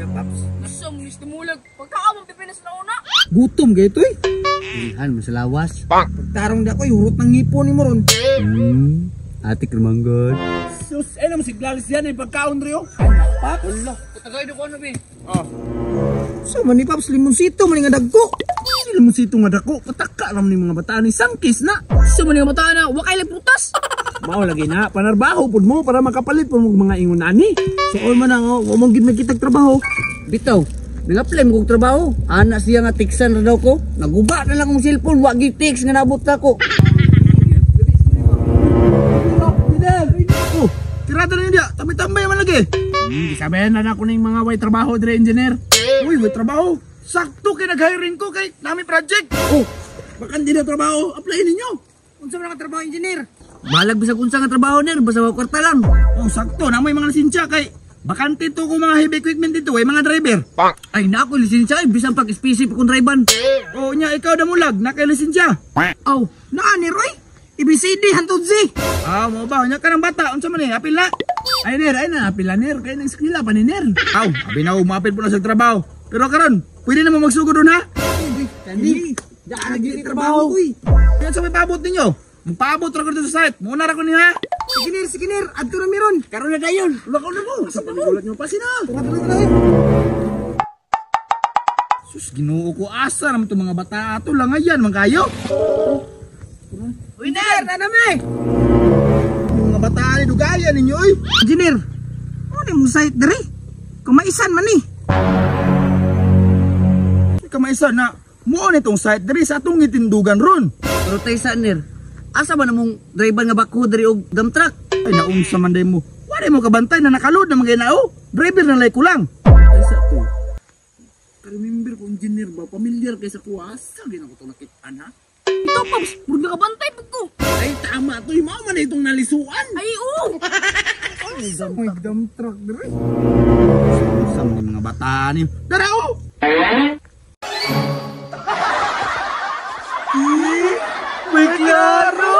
Ka, Paps. Nasa mo ni Tumulag. Pagkaamong Pilipinas na una. Gutom kayo ito eh. Ihan mo sa lawas. Pagtarong di ako, hurot ng ngipon ni mo ron. Atik rumanggod. Sus, ay naman siglalis yan eh, pagkaon rin oh. Paps. Tagay do ko ano be. Sa man ni Paps, limonsito man nga dagko. Si limonsito nga dako, pataka ram ni mga bataan ni sangkis na. Sa man nga bata na, wa kay putas. Mao lagi na, panarbaho pud mo para makapalit pud mo mga ingon ani. So all man ang, oh, wa mong gid magkitag trabaho. Bitaw, nag-apply mo kog trabaho. Ana siya nga tiksan ra daw ko. Naguba na lang akong cellphone, wa gid text nga nabot na ko. Oh, tirada na niya, tambay-tambay man lagi. Gisabihan na nako ning mga way trabaho dire engineer. Uy, way trabaho. Sakto kay nag-hiring ko kay nami project. Oh, baka hindi na trabaho, apply ninyo. Unsa man ang trabaho, engineer? Balag bisag unsa nga trabaho ner, basta wa kwarta lang. Oh, sakto na may mga lisensya kay bakante to ko mga heavy equipment dito, way mga driver. Ay na ako lisensya ay bisan pag specific kong driver. Oh, nya ikaw damulag, na kay lisensya. Aw, naa ni Roy. ABCD hantod Z. Ah, mo ba nya ka ng bata, unsa man ni apil na? Ay ner, ay na apil na ner, kay nang eskwela pa ni ner. Aw, abi na umapil po na sa trabaho. Pero karon, pwede na mo magsugod doon ha? Kani, daan lagi trabaho uy. Yan sa may paabot ninyo. Magpaabot ra ko dito sa site. Muna ra ko niya. Sige ner, sige ner, adto na meron. Karon na dayon. Wala ko na mo. Sa panigulat nyo pa sina. Tara, tara, tara. Sus, Ginoo ko asa naman itong mga bata ato lang ayan man kayo. Uy, ner, na nami. Yung mga bata ni dugayan ninyo oy. Engineer, ano ni mong site diri? Kumaisan man ni. Kamaisa na muo nitong site diri sa atong gitindugan ron. Pero tay sa ner. Asa ba namong driver nga backhoe diri og dump truck? Ay naunsa man day mo. Wala mo kabantay na nakaload na mga inao. Driver na lay kulang. Ay sa to. Remember ko engineer ba pamilyar kay sa kuha asa gina ko to nakitaan ha. Ito Paps, murag nakabantay pud ko. Ay tama to mao man itong nalisuan. Ay oo. May dump truck diri. Sa mga bata ni. Dara oh. May klaro.